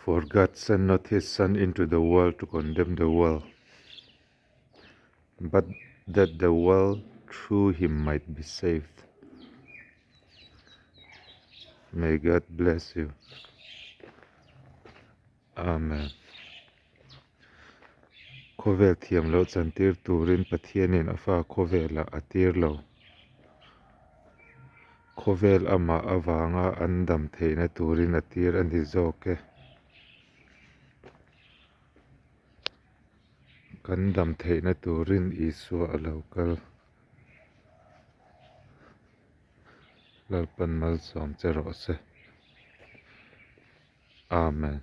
For God sent not his son into the world to condemn the world, but that the world through him might be saved. May God bless you. Amen. Khawvel thiam loh chantir turin Pathianin a fa khawvelah a tir lo. Khawvel amah avanga an dam theihna turin a tir a ni zawk e. Kan dam theihna turin Isua a lo kal. Lalpan malsawm che rawh se. Amen.